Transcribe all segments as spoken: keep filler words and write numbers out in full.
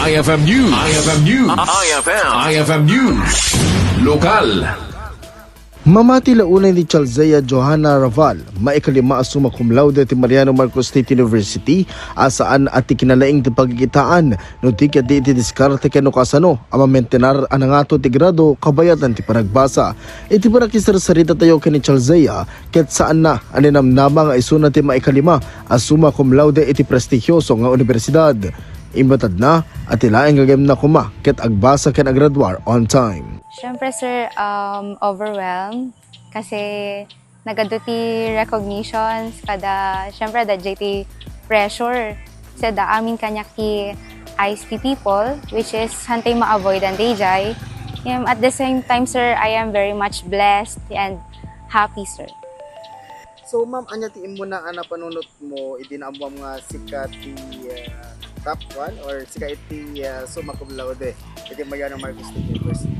I F M News. I F M News. I F M. I F M News. Lokal. Mamati la unay ni Chalzea Johanna Raval, maikalima a summa cum laude ti Mariano Marcos State University, a saan a ti kinalaing ti pagkikitaan no di ket di iti diskarte ken no kasano a mamentenar a nangato ti grado kabayatan ti panagbasa. Iti panakisarsarita tayo ken ni Chalzea, ket saanna a ninamnama nga isuna ti maikalima a summa cum laude iti prestigioso nga universidad. Imbatadna a ti laeng gagayemna koma ket agbasa ken agraduar on time. Siyempre, sir, um, overwhelmed kasi nagadu ti recognitions kada, siyempre, da J T pressure. Sa da amin kaniak ti I S P people, which is hantay ma-avoidan dayjay. Ngem at the same time, sir, I am very much blessed and happy, sir. So, ma'am, ania ti immuna a napanunot mo idi naammuam nga sika ti, ah, top one or sika iti, ah, summa cum laude iti Mariano Marcos State University?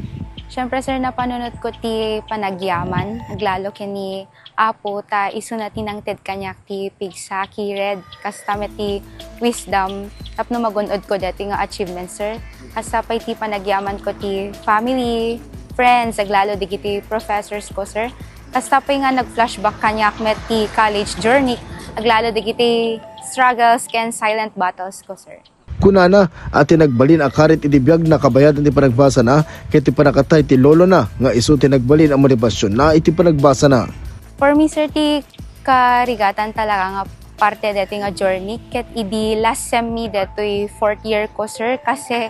Siyempre, sir, napanunot ko ti panagyaman, aglalo ken ni Apo, ta isuna ti nangted kaniak ti pigsa, kired, kasta met ti wisdom tapno magun-od ko deti nga achievement, sir. Kasta pay ti panagyaman ko ti family, friends, aglalo dagiti professors ko, sir. Kasta pay nga nag-flashback kaniak met ti college journey, aglalo dagiti struggles ken silent battles ko, sir. Kunana a ti nagbalin a karit iti biagna kabayatan ti panagbasana ket ti pannakatay ti lolona nga isu ti nagbalin a motibasionna iti panagbasana. For me, sir, ti karigatan talaga nga parte deti nga journey ket idi last sem mi detoy fourth year ko, sir, kasi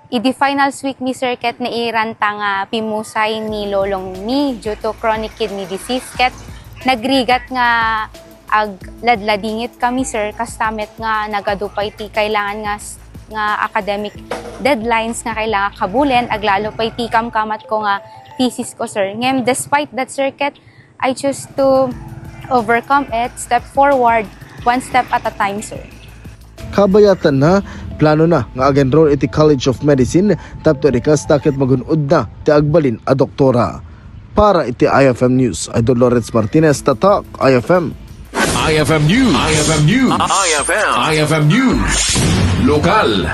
idi finals week mi, sir, ket nairanta nga pimmusay ni lolong mi due to chronic kidney disease, ket nagrigat nga agladladingit kami, sir, kasta met nga nagadu pay ti kailangan nga s-, nga academic deadlines nga kailangan kabulen, aglalo pay ti kamkamat ko nga thesis ko, sir. Ngem despite that, sir, ket I choose to overcome it, step forward, one step at a time, sir. Kabayatanna, planona nga ag-enroll iti College of Medicine tapno idi kasta ket magun-odna ti agbalin a doktora. Para iti I F M News, Idol Lawrence Martinez, Tatak, I F M. I F M News. I F M News. I F M. I F M News. Lokal.